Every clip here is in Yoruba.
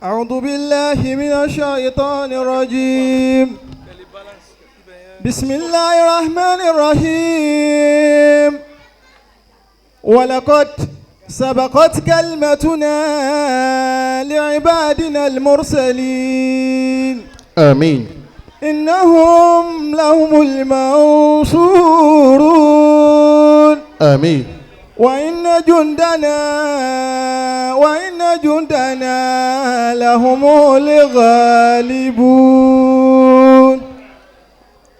أعوذ بالله من الشيطان الرجيم. بسم الله الرحمن الرحيم. ولقد سبقت كلمتنا لعبادنا المرسلين. آمين. إنهم لهم المنصورون. آمين. وإن جندنا لهم الغالبون.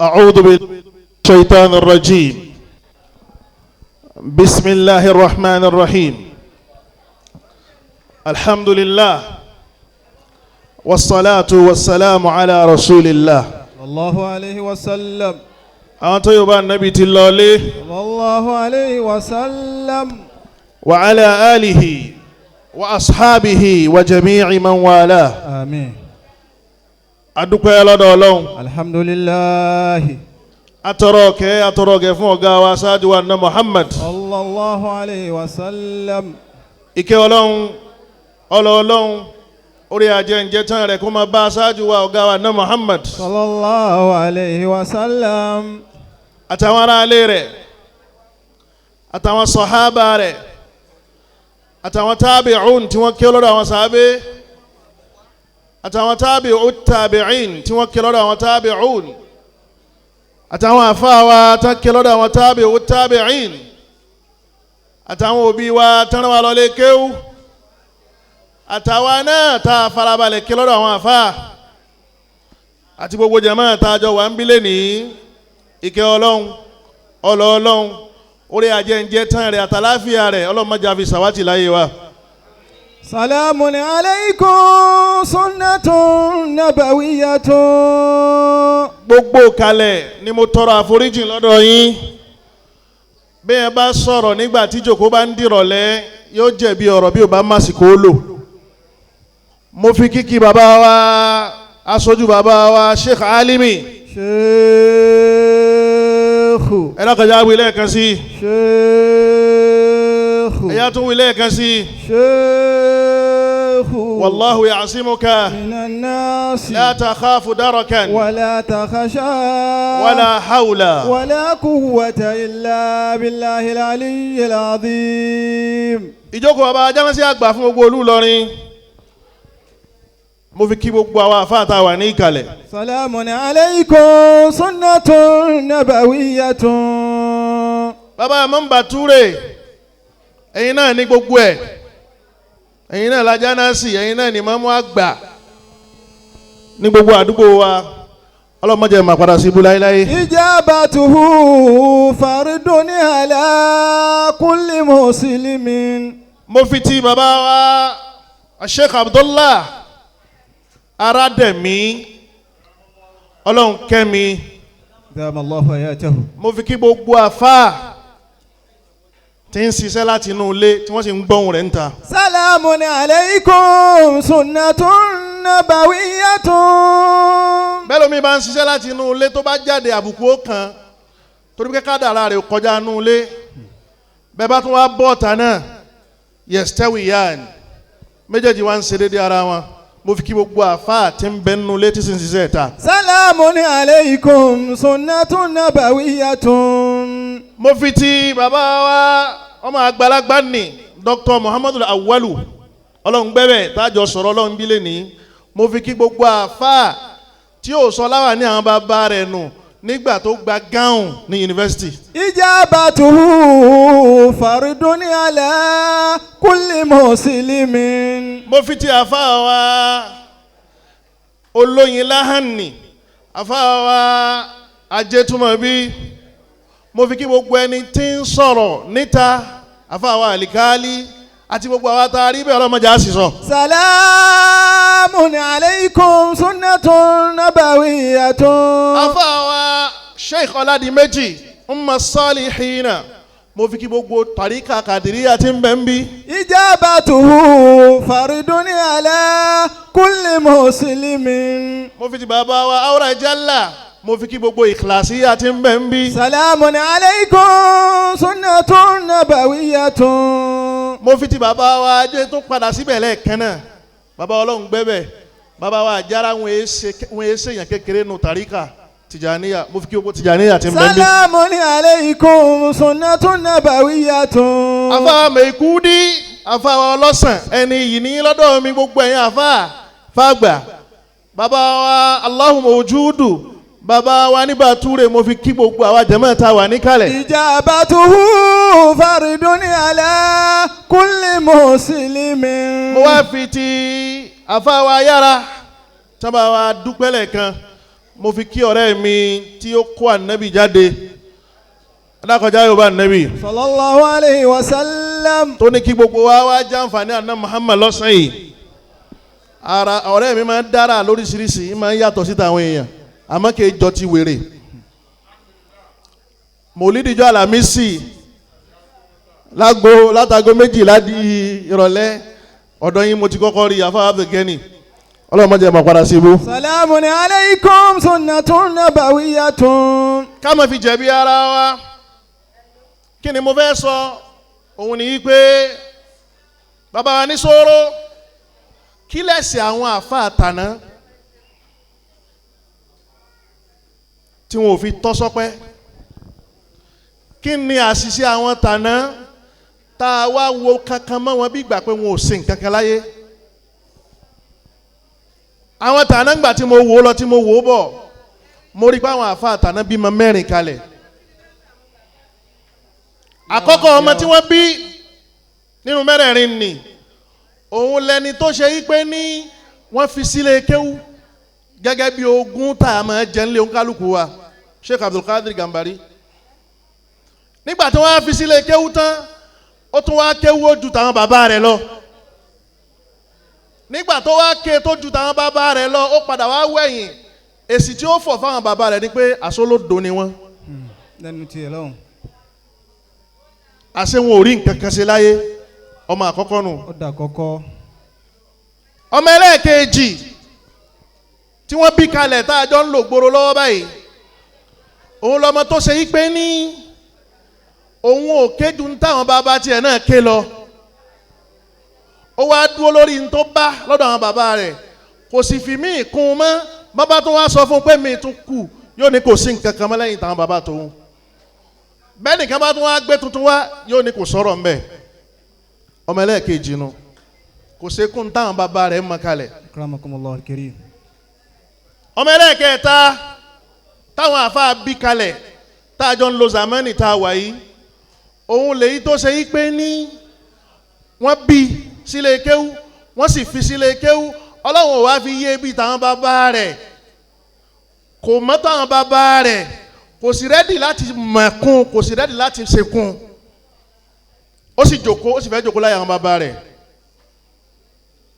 أعوذ بالشيطان الرجيم. بسم الله الرحمن الرحيم. الحمد لله، والصلاة والسلام على رسول الله. الله عليه وسلم. Àwọn tó yóò bá Nàbí ti lọlé. صلى الله عليه وسلم. وعلى آله وأصحابه وجميع من والاه. آمين. Adúpẹ́ lọ́dọ̀ Ọlọ́run. الحمد لله. Atọrọ kẹ́ atọrọ kẹ́ fún ọ̀gá wa, aṣáájú wa ná Muhammad. صلى الله عليه وسلم. Ìkẹ́ Ọlọ́run, ọlọ́ Ọlọ́run, orí ajẹ́njẹ́ tán rẹ̀ kó máa bá aṣáájú wa, ọ̀gá wa ná Muhammad. صلى الله عليه وسلم. Àtàwọn aráalé rẹ̀, àtàwọn sọ̀hábà rẹ̀, àtàwọn tábìún tí wọ́n ké lọ́dọ̀ àwọn sàábé, àtàwọn tábìún tábìín tí wọ́n ké lọ́dọ̀ àwọn tábìún, àtàwọn àfáà wa tán ké lọ́dọ̀ àwọn tábìún tábìín, àtàwọn òbí wa tán rán wa lọ lé kéwú, àtàwa náà tá a farabalẹ̀ ké lọ́dọ̀ àwọn àfáà, àti gbogbo jàmáà tá a jọ wà ń bílẹ̀ ní ìkẹ́ Ọlọ́run, ọlọ́ Ọlọ́run, orí ajẹ́njẹ́ tán rẹ̀, àtàláfíà rẹ̀, Ọlọ́run má jẹ́ a fi sàwátì láyé wa. سلام عليكم سنة نبوية. Gbogbo kalẹ̀ ni mo tọrọ àforíjì lọ́dọ̀ yín. Bí ẹ bá sọ̀rọ̀ nígbà tí jòkó bá ń dìrọ̀lẹ́, yóò jẹ̀bi ọ̀rọ̀ bí ò bá másìkò ó lò. Mo fi kíkí bàbá wa, aṣojú bàbá wa, Sheikh Alimi. شيخ. Ẹ lọ́kọjá wí lẹ́ẹ̀kan sí i. شيخ. Ẹ̀yà tún wí lẹ́ẹ̀kan sí i. شيخ. والله يعصمك من الناس. لا تخاف دركا ولا تخشى ولا حول ولا قوة إلا بالله العلي العظيم. Ìjókòó bàbá ajámẹ́sí àgbà fún gbogbo olú Ìlọrin, mo fi kí gbogbo àwọn àfáà tá a wà ní ìkàlẹ̀. سلام عليكم سنة نبوية. Bàbá mọ́mbà túrè, ẹ̀yin náà ní gbogbo ẹ̀, ẹ̀yin náà lajá náà sì, ẹ̀yin náà ní mọ́mú àgbà ní gbogbo àdúgbò wa. Ọlọ́mọdé máa padà sí ibú láéláé. إجابته فرض على كل مسلم. Mo fi ti bàbá wa Sheikh Abdullah Arademi, Ọlọ́run kẹ́mi. دام الله حياته. Mo fi kí gbogbo àfáà tí ń ṣiṣẹ́ láti inú ilé tí wọ́n sì ń gbọ́hùn rẹ̀ ń ta. سلام عليكم سنة نبوية. Bẹ́ẹ̀ lómi bá ń ṣiṣẹ́ láti inú ilé, tó bá jáde, àbùkù ó kàn, torí pé kádàrá rẹ̀ kọjá inú ilé. Bẹ́ẹ̀ bá tún wá bọ́ ọ̀tá náà, يستويان, méjèèjì wá ń ṣe déédéé ara wọn. Mo fi kí gbogbo àfáà tí ń bẹ nínú ilé tí sì ń ṣiṣẹ́ ìta. سلام عليكم سنة نبوية. Mo fi ti bàbá wa, ọmọ àgbàlagbà ní Dr. Muhammadu Awalu, Ọlọ́run gbẹ́bẹ̀ tájọ sọ̀rọ̀ Ọlọ́run bí lẹ́ni. Mo fi kí gbogbo àfáà tí ò sọ láwà ní àwọn bàbá rẹ̀ nù nígbà tó gba gáùn ní yunifásitì. إجابته فرض على كل مسلم. Mo fi ti àfáà wa olóyin láhàní, àfáà wa ajétúmọ̀bí. Mo fi kí gbogbo ẹni tí ń sọ̀rọ̀ níta, àfáà wa àlìkáálí, àti gbogbo àwa tá a rí bẹ́ẹ̀. Ọlọ́mọdé á sì sọ. سلام عليكم سنة نبوية. Àfáà wa Sheikh Ọládìméjì umma salihina, mo fi kí gbogbo tàríkà kàdíríyà tí ń bẹ ń bí. إجابته فرض على كل مسلم. Mo fi ti bàbá wa awra jalla, mo fi kí gbogbo ìkìlàsíyà tí ń bẹ ń bí. سلام عليكم سنة نبوية. Mo fi ti bàbá wa ajé tó padà síbẹ̀ lẹ́ẹ̀kan náà. Bàbá ọlọ́run gbẹ́bẹ̀, bàbá wa àjára wọn èé ṣèyàn kékeré nù tàríkà Tìjàníyà, mo fi kí gbogbo Tìjàníyà ti ń bẹ́ẹ̀ bí. Salamun alaykum sunnatun nabawiyyatun. Afa mẹ́kúdí, afa ọlọ́sàn ẹni yìí ní lọ́dọ̀ mi, gbogbo ẹ̀yin afa fàgbà, bàbá wa Allahumma wujudu, bàbá wa nígbà túre, mo fi kí gbogbo àwa jàmáà tá a wà níkàlẹ̀. Ijabatuhu fardun ala kulli muslimin. Mo wá fi ti afa wa yára tábà wa dúpẹ́ lẹ́ẹ̀kan, mo fi kí ọ̀rẹ́ mi tí ó kó ànábì jáde adákọjá yóò bá ànábì Sallallahu alayhi wa sallam. tó ní kí gbogbo wa wá jàǹfààní àná Muhammad lọ́sàn yìí. Ara ọ̀rẹ́ mi máa ń dára lóríṣiríṣi, máa ń yàtọ̀ síta àwọn èèyàn, àmọ́ kì í jọ ti wèrè. Mòlídìjọ́ Àlàmísì lágbo látago 12 di ìrọ̀lẹ́, ọ̀dọ̀ yín mo ti kọ́kọ́ rí afa Abdulgani, ọlọ́run má jẹ́ máa padà sí ibú. Salamun alaykum sunnatun nabawiyyatun. Ká má fi jẹ̀bi ara wa. Kí ni mo fẹ́ sọ? Òun ni pé bàbá wa ní sọ̀rọ̀ kí lẹ̀sẹ̀ àwọn àáfàá tàná tí wọn ò fi tọ́ sọ́pẹ́? Kí ni àṣìṣe àwọn tàná tá a wá wo kankan mọ́ wọn bí ìgbà pé wọn ò ṣe nǹkan kan láyé? Àwọn tàná ńgbà tí mo wò ó lọ tí mo wò ó bọ̀, mo rí i pé àwọn àáfàá tàná bímọ 4 kalẹ̀. Àkọ́kọ́ ọmọ tí wọ́n bí nínú mẹ́rẹ̀ẹ̀rin ni òun lẹni tó ṣe yí pé ní wọ́n fi sílé kéwú gẹ́gẹ́ bí ogún tá a máa jẹ nílé oníkálukú wa, Sheikh Abdulkadir Gambari. Nígbà tí wọ́n á fi sílé kéwú tán, ó tún wá kéwú ó ju tàwọn bàbá rẹ̀ lọ. Nígbà tó wá ké tó ju tàwọn bàbá rẹ̀ lọ, ó padà wá wẹ̀yìn. Èsì tí ó fọ̀ fáwọn bàbá rẹ̀ ni pé àsólódo ni wọ́n. Lẹ́nu tiẹ̀ lọ́hùn. Àṣé wọn ò rí nǹkan kan ṣe láyé. Ọmọ àkọ́kọ́ nù. Ó dà kọ́kọ́. Ọmọ ẹlẹ́ẹ̀kejì tí wọ́n bí kalẹ̀ tá a jọ ń lò gbòòrò lọ́wọ́ báyìí, òun lọmọ tó ṣe yí pé ní òun ò kéjú ń táwọn bàbá tiẹ̀ náà ké lọ. Ó wá dúró lórí n tó bá lọ́dọ̀ àwọn bàbá rẹ̀, kò sì fi míì kún un mọ́. Bàbá tó wá sọ fún un pé míì tún kù, yóò ní kò sí nǹkan kan mọ́ lẹ́yìn táwọn bàbá tòun. Bẹ́ẹ̀ nìkan bá tún wá gbé tuntun wá, yóò ní kò sọ̀rọ̀ ńbẹ̀. Ọmọ ẹlẹ́ẹ̀kejì nu, kò sekún táwọn bàbá rẹ̀ mọ kalẹ̀. Akramakumullah al-karim. Ọmọ ẹlẹ́ẹ̀kẹta táwọn àfa bí kalẹ̀ tá a jọ ń lo zamani tá a wà yìí, òun lèyí tó ṣe yí pé ní wọ́n bí sílé kéwú, wọ́n sì fi sílé kéwú. Ọlọ́run ò wá fi yé bí táwọn bàbá rẹ̀, kò mọ́ táwọn bàbá rẹ̀, kò sì rẹ́dì láti mọ̀kún, kò sì rẹ́dì láti ṣekún. Ó sì jòkó, ó sì fẹ́ jòkó láyé àwọn bàbá rẹ̀.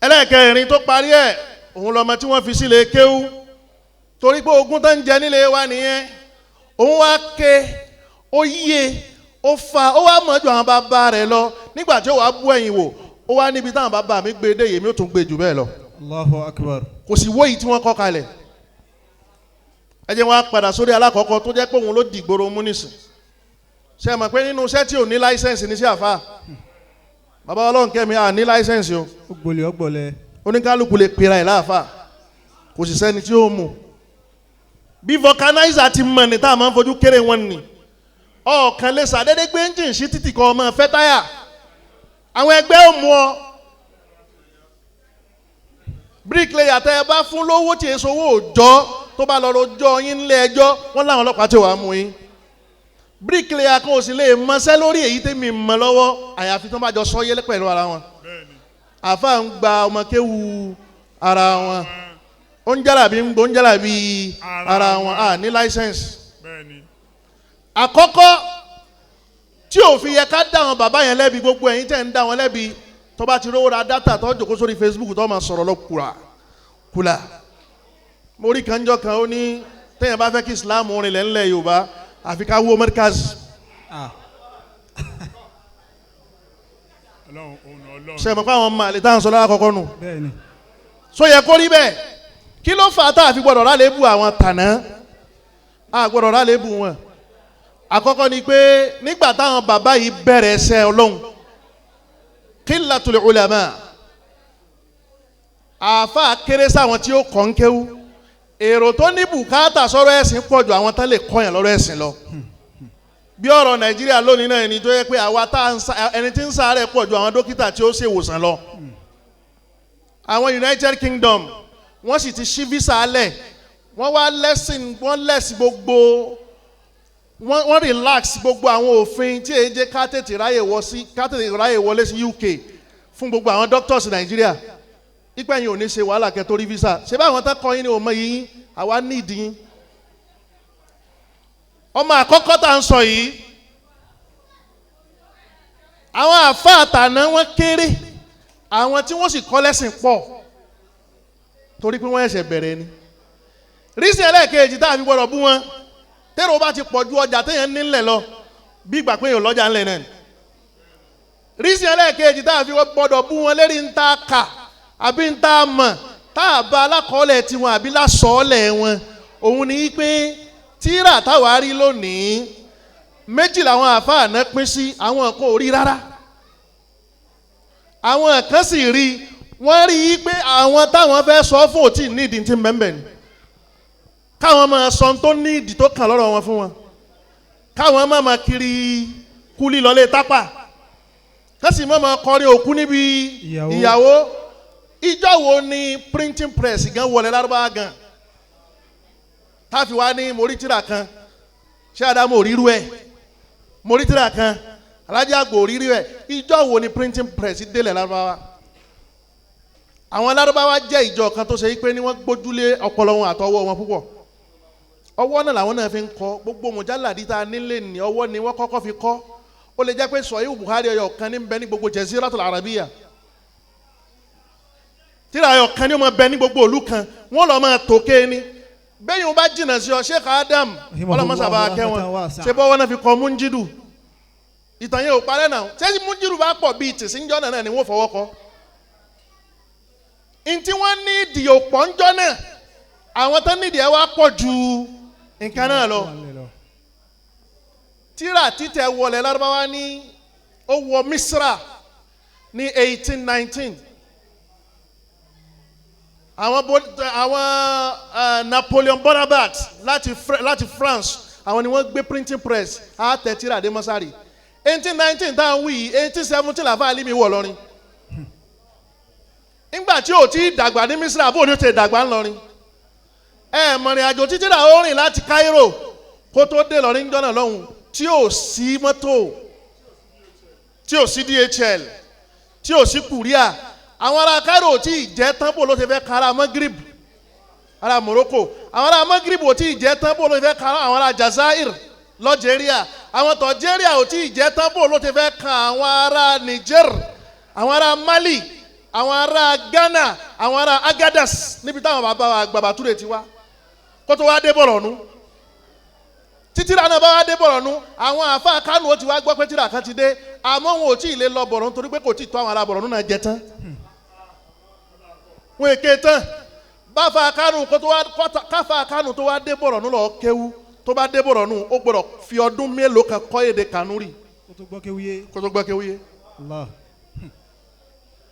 Ẹlẹ́ẹ̀kẹrin tó parí ẹ̀, òun lọmọ tí wọ́n fi sílé kéwú, torí pé ogún tó ń jẹ nílé wa nìyẹn. Òun wá ké, ó yé, ó fa, ó wá mọ̀ ju àwọn bàbá rẹ̀ lọ. Nígbà tí ó wàá bú ẹ̀yìn wò, ó wá níbi táwọn bàbá mi gbé dé, yèmí ó tún gbé jù bẹ́ẹ̀ lọ. Allahu akbar. Kò sì wó yìí tí wọ́n kọ́ kalẹ̀. Ẹ jẹ́ wọn á padà sórí alákọ̀ọ́kọ́ tó jẹ́ pé òun ló dìgboro mú nísìn. Ṣé ẹ mọ̀ pé nínú iṣẹ́ tí ò ní láísẹ̀nsì ní sí àfa? Bàbá Ọlọ́run kẹ́mi à ní láísẹ̀nsì o. Ó gbolè ó gbolè. Oníkálukú lè pera ẹ̀ láàfà, kò sì sẹ́ni tí ó mú. Bí vulcanizer ti mọ̀ ní tá a máa ń fojú kéré wọn ni. Ọ̀kan lè ṣàdédé gbé engine sí títì kan ọmọ fẹ́ táyà. Àwọn ẹgbẹ́ ò mú ọ. Bricklayer tẹ́ ẹ bá fún lówó tí èso owó òòjọ́ tó bá lọ rojọ́ yín nílé ẹjọ́, wọ́n láwọn ọlọ́pàá tí wàá mú yín. Bricklayer kan ò sì lè mọṣẹ́ lórí èyí tẹ́mi mọ̀ lọ́wọ́, àyàfi tó bá jọ sọ yẹlẹ pẹ̀lú ara wọn. Àfa ń gba ọmọ kéwu ara wọn, ó ń jálàbí ń gbó ń jálàbí ara wọn, à ní láísẹ̀nsì. Àkọ́kọ́ tí ò fi yẹ ká dá àwọn bàbá yẹn lẹ́bi, gbogbo ẹ̀yin tẹ́ ń dá wọn lẹ́bi, tó bá ti rówó ra dátà tó jòkó sórí Facebook tó máa sọ̀rọ̀ lọ kùlà kùlà. Mo rí kanjọ́ kan ó ní téèyàn bá fẹ́ kí Islam rinlẹ̀ ńlẹ̀ Yorùbá àfi ká wó Markaz. Ṣe mọ̀ pé àwọn ọmọ àlè táwọn sọ lọ́wọ́ àkọ́kọ́ nù. So yẹ kó rí bẹ́ẹ̀. Kí ló fà á tá a fi gbọ́dọ̀ rálẹ̀ bù àwọn tàná? A gbọ́dọ̀ rálẹ̀ bù wọn. Àkọ́kọ́ ni pé nígbà táwọn bàbá yìí bẹ̀rẹ̀ ẹsẹ̀ Ọlọ́run, qillatul ulama, Àáfàá kéré sáwọn tí ó kọ́ ń kéwú. Èrò tó ní bùkátà sọ̀rọ̀ ẹ̀sìn pọ̀ ju àwọn tán lè kọ́yàn lọ́rọ̀ ẹ̀sìn lọ. Bí ọ̀rọ̀ Nàìjíríà lónìí náà, ẹni tó yẹ pé àwa tá à ń ẹni tí ń sáré pọ̀ ju àwọn dókítà tí ó ṣèwòsàn lọ. Àwọn United Kingdom, wọ́n sì ti ṣí visa lẹ̀, wọ́n wá lẹ́sìn, wọ́n lẹ́sìn gbogbo, wọ́n relax gbogbo àwọn òfin tí èyí jẹ́ ká tètè ráyè wọlé sí UK fún gbogbo àwọn doctors Nàìjíríà. Ipa yìí ò ní ṣe wàhálà kẹ́ tó rí visa. Ṣé báwọn tá kọ́ yín ni ò mọ yín, àwa nídìí yín. Ọmọ àkọ́kọ́ tá à ń sọ yìí, àwọn àáfàá àtàná wọn kéré, àwọn tí wọ́n sì kọ́ lẹ́sìn pọ̀, torí pé wọ́n ẹ̀ṣẹ̀ bẹ̀rẹ̀ ni. Rísìn ẹlẹ́ẹ̀kejì tá a fi gbọ́dọ̀ bú wọn, tẹ́rọ bá ti pọ̀ ju ọjà téèyàn nílẹ̀ lọ, bí ìgbà pé èèyàn lọ́jà ńlẹ̀ náà ni. Rísìn ẹlẹ́ẹ̀kejì tá a fi gbọ́dọ̀ bú wọn lérí ń ta kà àbí ń ta mọ̀ tá a bá alákọ̀ọ́lẹ̀ tiwọn àbí lásọ̀ọ́lẹ̀ wọn, òun ni pé tíra táwa rí lónìí, méjì làwọn àáfàá náà pín sí. Àwọn kan ò rí rárá, àwọn kan sì rí. Wọ́n rí i pé àwọn táwọn fẹ́ sọ fún òtí nídìí tí mbẹ́mbẹ́ ni káwọn máa sọ tó nídìí tó kàn lọ́rọ̀ wọn fún wọn, káwọn máa máa kiri kúlí lọlé tápà, kásì máa máa kọrin òkú níbi ìyàwó. Ìjọ wo ni printing press gan wọlé lárúbáwá gan táfi wá ní morítìrà kan? Ṣé Adamu òrírú ẹ morítìrà kan, Alájà àgbò òrírú ẹ? Ìjọ wo ni printing press délẹ̀ lárúbáwá? Àwọn lárúbáwá jẹ́ ìjọ kan tó ṣe pé ní wọ́n gbójúlé ọpọlọ wọn àtọwọ́ wọn púpọ̀. Ọwọ́ náà làwọn náà fi ń kọ gbogbo mùjálàdí tá a nílé ní, ọwọ́ ni wọ́n kọ́kọ́ fi kọ́. Ó lè jẹ́ pé Sọ̀híhù Bukhari ọyọ kan ní bẹ ní gbogbo Jaziratul Arabiya, tíra ọyọ kan ní ó máa bẹ ní gbogbo òlú kan, wọ́n lọ́ọ́ máa tòkè ni. Bẹ́ẹ̀ yóò bá jìnnà sí ọ, Sheikh Adam, ọlọ́mọsàbà kẹwọn, ṣe bọ́wọ́ náà fi kọ Múnjídù? Ìtàn yẹn ò parẹ́ náà. Ṣé Múnjídù bá pọ̀ bíi tìsíńjọ́ náà ni wọ́n fọwọ́ kọ? Ntí wọ́n ní ìdí òpọ̀ ńjọ́ náà, àwọn tó ní ìdí ẹ̀ wá pọ̀ ju nǹkan náà lọ. Tíra títẹ̀ wọlé lárúbáwá ní, ó wọ Misra ní 1819. Àwọn Napoleon Bonaparte láti France, àwọn ni wọ́n gbé printing press àtẹ tíra dé mọ́sárì 1819 tá à ń wí. 1817 làfáà Alimi wọ̀ lọ́rin. Nígbà tí ò tí dàgbà ní Misra, bó ni ó ti dàgbà ńlọrin? Ẹ mọ̀rìn àjò títí rà ó rìn láti Cairo kó tó dé lọ́rin jọ́nà lọ́hùn, tí ò sí mọ́tò, tí ò sí DHL, tí ò sí kùríà. Àwọn ará Cairo ò tí ì jẹ́ tán, bó ló ti fẹ́ kára Maghrib, ará Morocco? Àwọn ará Maghrib ò tí ì jẹ́ tán, bó ló ti fẹ́ kára àwọn ará Jazair lọ́jẹ́ríà? Àwọn tọ̀jẹ́ríà ò tí ì jẹ́ tán, bó ló ti fẹ́ kan àwọn ará Niger, àwọn ará Mali, àwọn ará Ghana, àwọn ará Agadas, níbi táwọn bàbá wa Gbàbàtúrè ti wá, kó tó wá dé Bọ̀rọ̀nù? Títí rà náà bá wá dé Bọ̀rọ̀nù, àwọn àáfàá Kánò ó ti wá gbọ́ pé tíra kan ti dé, àmọ́ wọn ò tí ì lè lọ Bọ̀rọ̀nù torí pé kò tí ì tó àwọn ará Bọ̀rọ̀nù náà jẹ tán. Wọn èké tán báfa Kánò kó tó wá, káfa Kánò tó wá dé Bọ̀rọ̀nù lọ kéwú. Tó bá dé Bọ̀rọ̀nù, ó gbọ́dọ̀ fi ọdún mélòó kan kọ́ èdè Kànúrì kó tó gbọ́ kéwúyé. Kó tó gbọ́ kéwúyé. Allah.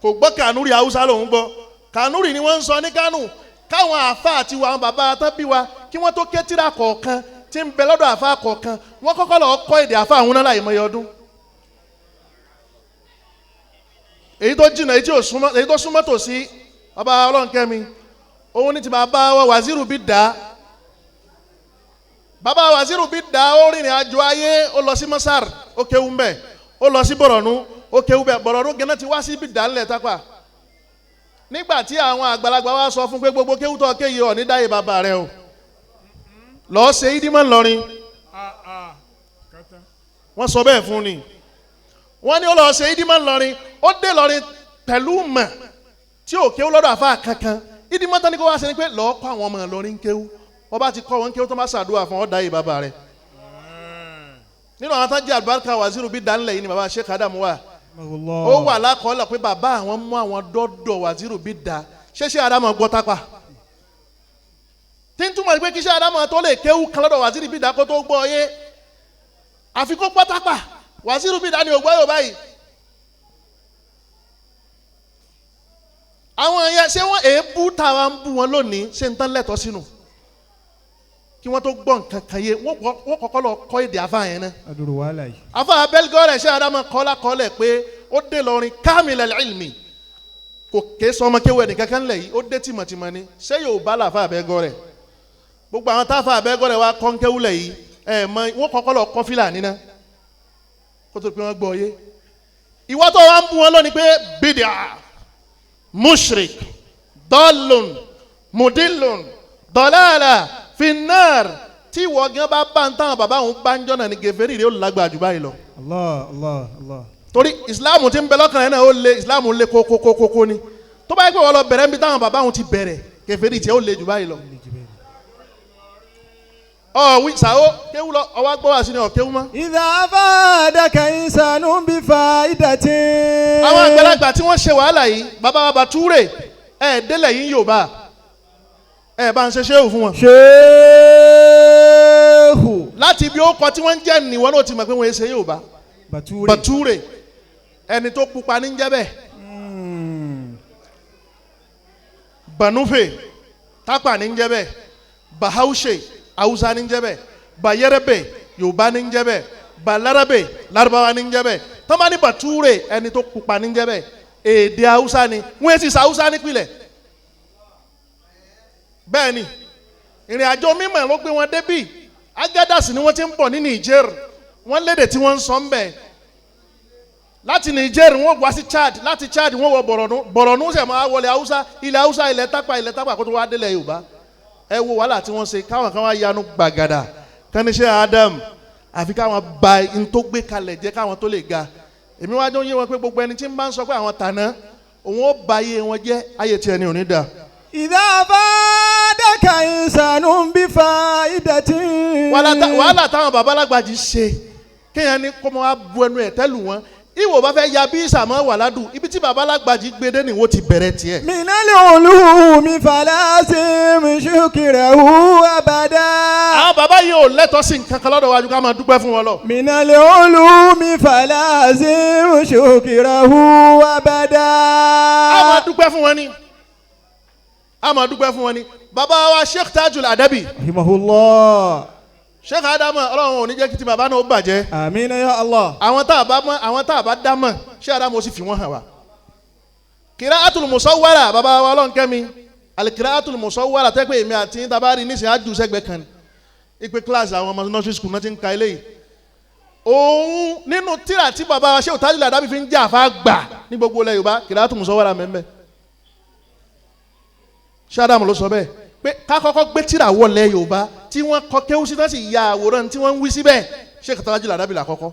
Kò gbọ́ Kànúrì, Haúsá lòún gbọ́. Kànúrì ni wọ́n ń sọ ní Kánò. Káwọn àáfàá àti àwọn bàbá tán bí wa, kí wọ́n tó ké tírà kọ̀ọ̀kan tí ń bẹ lọ́dọ̀ àáfàá kọ̀ọ̀kan, wọ́n kọ́kọ́ lọ kọ́ èdè àáfàá àwọn náà láì mọye ọdún. Èyí tó jìnnà, èyí tí ò súnmọ́, èyí tó súnmọ́ tòsí, bàbá Ọlọ́nkẹ́mi, òun ní ti bàbá wa Wàzírù bí dá. Bàbá Wàzírù bí dá, ó rìnrìn àjò ayé, ó lọ sí Masar, ó kéwú mbẹ, ó lọ sí Bọ̀rọ̀nù, ó kéwú bẹ. Bọ̀rọ̀nù gẹ́nà ti wá sí bí dá ńlẹ̀ tápà. Nígbà tí àwọn àgbàlagbà wa sọ fún pé gbogbo kéwú tó kéyìí ọ̀ ní dáyé bàbá rẹ o, lọ́ọ́ ṣe ídímọ̀ ńlọrin. Wọ́n sọ bẹ́ẹ̀ fún ni. Wọ́n ní ó lọ́ọ́ ṣe ídímọ̀ ńlọrin. Ó dé lọrin pẹ̀lú mọ̀ tí ò kéwú lọ́dọ̀ àfa kankan. Ídímọ̀ tán ni kó wá ṣe ni pé lọ́ọ́ kọ́ àwọn ọmọ ńlọrin kéwú. Wọ́n bá ti kọ́ wọn kéwú tó bá ṣàdúrà fún ọ́ dáyé bàbá rẹ. Nínú àwọn tán jẹ́ àlùbáríkà Wàzírù bí dánilẹ̀ yìí ni bàbá Sheikh Adam wà. Ó wà lákọọ́lẹ̀ pé bàbá àwọn mú àwọn dọ́dọ̀ Wàzírù bí da. Ṣéṣe Adamu gbọ́ tápà tí ń túmọ̀ pé kí ṣe Adamu tó lè kéwú kan lọ́dọ̀ Wàzírù bí da kó tó gbọ́ yé, àfi kó gbọ́ tápà. Wàzírù bí da ni ò gbọ́ yóò báyìí. Àwọn yẹn, ṣé wọ́n èébú táwa ń bú wọn lónìí, ṣé ń tán lẹ́tọ̀ọ́ sínú kí wọ́n tó gbọ́ nǹkan kan yé, wọ́n kọ́kọ́ lọ kọ́ èdè afa yẹn náà. Adúrú wàhálà yìí. Afa abẹ́lgọ́rẹ̀ ṣé Adamu kọ́lá kọ́lẹ̀ pé ó dé lọrin kamil ilmi, kò ké sọmọ kéwù ẹnì kankan lẹ̀ yìí, ó dé tìmọ̀tìmọ̀ ni. Ṣé Yorùbá làfa abẹ́gọ́rẹ̀? Gbogbo àwọn táfa abẹ́gọ́rẹ̀ wa kọ́ kéwù lẹ̀ yìí, ẹ̀ mọ wọ́n kọ́kọ́ lọ kọ́ Fílàní náà kó tó pé wọ́n gbọ́ yé. Ìwọ tó wá ń bú wọn lónìí pé bídíà, mushrik, dọ́lùn, mudilun, dọ́làlà, finnar, tí ìwọ gan bá bá ń táwọn bàbá òun bá ń jọ́nà ní gèfèrè rẹ̀, ó lágbàá jù báyìí lọ. Allah, Allah, Allah. Torí ìsìláàmù tí ń bẹ lọ́kàn rẹ̀ náà, ó le, ìsìláàmù le kókókókó ni. Tó bá yẹ pé wọ́n lọ bẹ̀rẹ̀ níbi táwọn bàbá òun ti bẹ̀rẹ̀, gèfèrè tiẹ̀ ó le jù báyìí lọ. Ọ wí sàó kéwú lọ, ọwọ́ gbọ́ wá sí ni ọ̀ kéwú mọ́. إذا أفادك إنسان بفائدة. Àwọn àgbàlagbà tí wọ́n ṣe wàhálà yìí, bàbá wa Bàtúrè, ẹ̀ délẹ̀ yìí Yorùbá, ẹ̀ bá ń ṣe ṣéwù fún wọn. Ṣéhù. Láti ibi ó kọ tí wọ́n ń jẹ́ nìwọ́n náà ti mọ̀ pé wọ́n ṣe Yorùbá. Bàtúrè. Bàtúrè, ẹni tó pupa ní jẹ́ bẹ́ẹ̀. Banufe, Tápà ní jẹ́ bẹ́ẹ̀. Bahaushe, Hausa ní jẹ́ bẹ́ẹ̀. Bayẹrẹbẹ, Yorùbá ní jẹ́ bẹ́ẹ̀. Balarabe, Lárúbáwá ní jẹ́ bẹ́ẹ̀. Tọ́ba ní Bàtúrè, ẹni tó pupa ní jẹ́ bẹ́ẹ̀, èdè Hausa ni. Wọ́n ti sa Hausa nípìnlẹ̀. Bẹ́ẹ̀ ni ìrìn àjò mímọ̀ ló gbé wọn débì. Agadasi ni wọ́n ti ń bọ̀ ní Niger, wọ́n lédè tí wọ́n ń sọ ń bẹ̀. Láti Niger wọ́n wá sí Chad, láti Chad wọ́n wọ Borno, Borno sẹ̀ máa wọlé Hausa, ilẹ̀ Hausa, ilẹ̀ Tápà, ilẹ̀ Tápà kó tó wá délẹ̀ Yorùbá. Ẹ wo wàhálà tí wọ́n ṣe, káwọn kan wá yanu gbàgàdà káníṣẹ́ Adam, àfi káwọn ba n tó gbé kalẹ̀ jẹ́ káwọn tó lè ga. Èmi wá jọ ń yé wọn pé gbogbo ẹni tí ń bá ń sọ pé àwọn tàná òun ó ba ayé wọn jẹ́, ayé tiẹ̀ ni ò ní da. إذا أفادك إنسان بفائدة. Wàhálà táwọn babalágbàjì ṣe, kéèyàn ní kó mọ wá bu ẹnu ẹ̀ tẹ́lù wọn, ìwò bá fẹ́ ya bí ìsàmọ́ wàládùn ibi tí babalágbàjì gbé dé nìwó ti bẹ̀rẹ̀ tiẹ̀. من العلوم فلازم شكره أبدا. Àwọn bàbá yìí ò lẹ́tọ̀ọ́ sí nǹkan kan lọ́dọ̀ wájú ká máa dúpẹ́ fún wọn lọ. من العلوم فلازم شكره أبدا. A máa dúpẹ́ fún wọn ni, a máa dúpẹ́ fún wọn ni. Bàbá wa Sheikh Tajul Adabi, رحمه الله. Sheikh Adamu, Ọlọ́run ò ní jẹ́ kí ti bàbá náà ó bàjẹ́. آمين يا الله. Àwọn tá a bá mọ̀, àwọn tá a bá dá mọ̀, Sheikh Adamu ó sì fi wọ́n hàn wá. Qira'atul Musawwara, bàbá wa Ọlọ́run kẹ́mi, Al-Qira'atul Musawwara tẹ́ pé èmi àti yín tá a bá rí nísìnyí á jù sẹ́gbẹ̀ẹ́ kan ni. Ipe kíláàsì àwọn ọmọ nursery school náà ti ń ka eléyìí. Òun nínú tíra tí bàbá wa Sheikh Tajul Adabi fi ń jẹ́ àfa gbà ní gbogbo ilẹ̀ Yorùbá, Qira'atul Musawwara mẹ́mẹ́. Sheikh Adamu ló sọ bẹ́ẹ̀ pé ká kọ́kọ́ gbé tíra wọlé Yorùbá tí wọ́n kọ kéwú sí, tán sì ya àwòrán tí wọ́n ń wí síbẹ̀, Sheikh Tajul Adabi là kọ́kọ́.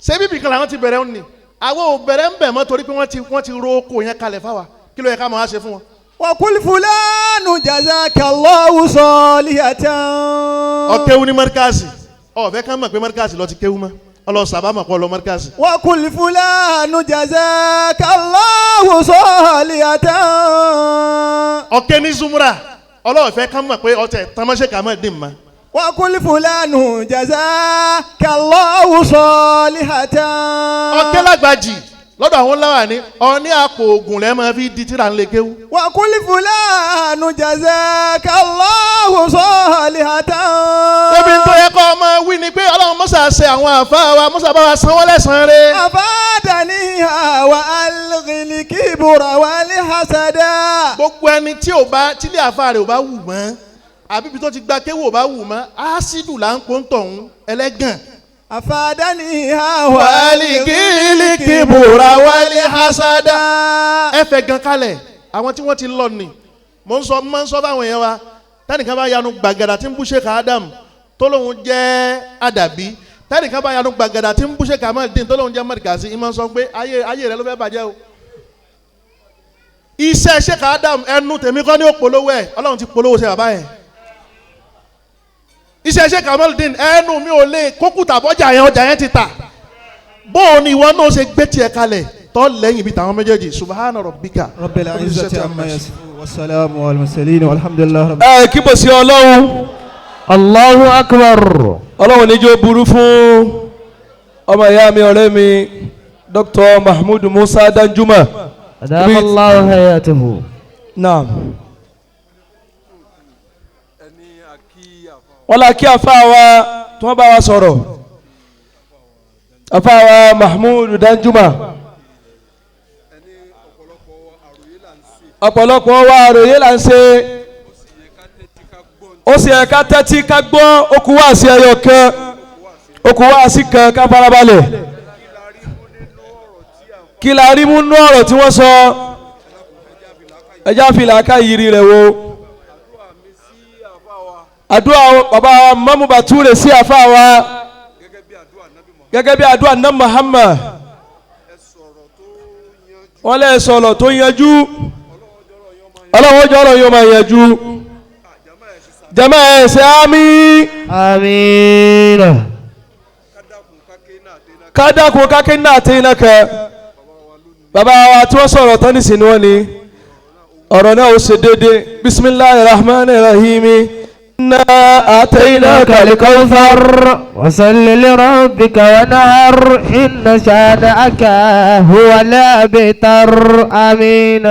Ṣé bíbí kan làwọn ti bẹ̀rẹ̀ ń ní, àwọn ò bẹ̀rẹ̀ ń bẹ̀ mọ́, torí pé wọ́n ti ro oko yẹn kalẹ̀ fáwa. Kí ló yẹ ká máa ṣe fún wọn? وقل فلان جزاك الله صالحة. Ọ̀kéwu ní mọ́ríkàsì, ọ̀fẹ́ ká mọ̀ pé mọ́ríkàsì lọ ti kéwu mọ́, ọlọ́sàbá mọ̀ pọ̀ lọ mọ́ríkàsì. وقل فلان جزاك الله صالحة. Ọ̀kẹ́ ní Zumura, ọlọ́ọ̀fẹ́ ká mọ̀ pé ọ̀tẹ̀ tamọ́ṣẹ́ kà mọ̀ dín mọ́. وقل فلان جزاك الله صالحة. Ọ̀kẹ́ lágbàjì lọ́dọ̀ àwọn ńláwà ní ọ̀ní àpò ògùn lẹ́ẹ̀ máa fi di tíra ńlẹ̀ kéwu. وقل فلان جزاك الله صالحة. Débi tó yẹ kọ́ ọmọ wí ni pé Ọlọ́run mọ́sà ṣe àwọn àfa wa, mọ́sà bá wa san wọ́n lẹ́sàn-án rẹ̀. أفادنيها وألغي الكبر والحسد. Gbogbo ẹni tí ò bá tílé àfa rẹ̀ ò bá wù mọ́, àbí ibi tó ti gba kéwù ò bá wù mọ́, ásídù là ń kó ń tọ̀hún ẹlẹ́gàn. أفادنيها Wàlíkìlì kìbùrà wálé hasada. Ẹ fẹ́ gan kalẹ̀ àwọn tí wọ́n ti lọ ni mo ń sọ, mo máa ń sọ fáwọn èèyàn wa, tẹnìkan bá yanu gbàgàdà tí ń bú Sheikh Adam tó lóun jẹ́ àdàbí, tẹnìkan bá yanu gbàgàdà tí ń bú Sheikh Kamaldeen tó lóun jẹ́ mọ̀rìkàsí, ìmọ̀ sọ pé ayé ayé rẹ ló fẹ́ bàjẹ́ o. Iṣẹ́ Sheikh Adam, ẹnu tèmi kọ́ ní òpolówó ẹ̀, Ọlọ́run ti polówó ṣe bàbá yẹn. Iṣẹ́ Sheikh Kamaldeen, ẹnu mi ò lè kókùtà bọ́jà yẹn, ọjà yẹn ti tà. Bóun ni ìwọ náà ṣe gbé tiẹ̀ kalẹ̀ tọ́ lẹ́yìn ibi tàwọn méjèèjì. Subhana rabbika رب العزة عما يصفون والسلام على المرسلين والحمد لله رب. Ẹ kíbo sí Ọlọ́run. Allahu akbar. Ọlọ́run níjó burú fún ọmọ ìyá mi, ọ̀rẹ́ mi, Dr. Mahmood Musa Danjuma. أدام الله حياته. Naam. Wọ́n la kí afa wa tí wọ́n bá wa sọ̀rọ̀, afa wa Mahmood Danjuma. Ọ̀pọ̀lọpọ̀ wa àròyé là ń ṣe, ó sì yẹ ká tẹ́tí ká gbọ́. Okùn wá sí ẹyọ kan, okùn wá sí kan, ká farabalẹ̀. Kí la rí mú nú ọ̀rọ̀ tí wọ́n sọ? Ẹjá fìlà ká yiri rẹ̀ wo. Àdúrà bàbá wa Mọ́mú Bàtúrè sí àfa wa gẹ́gẹ́ bí àdúrà ná Muhammad, wọ́n lè sọ̀rọ̀ tó yanjú. Ọlọ́run jọ̀rọ̀ yóò máa yanjú. Jama ẹ̀ ṣe àmín. آمين. Kádàkùn kákí náà tí iná kẹ. Bàbá wa tí wọ́n sọ̀rọ̀ tán nísìnyí, wọ́n ni ọ̀rọ̀ náà ó ṣe déédéé. Bisimilahi rahman rahim, inna atayna الكوثر وصل لربك ونهر إن شانئك هو الأبتر. آمين.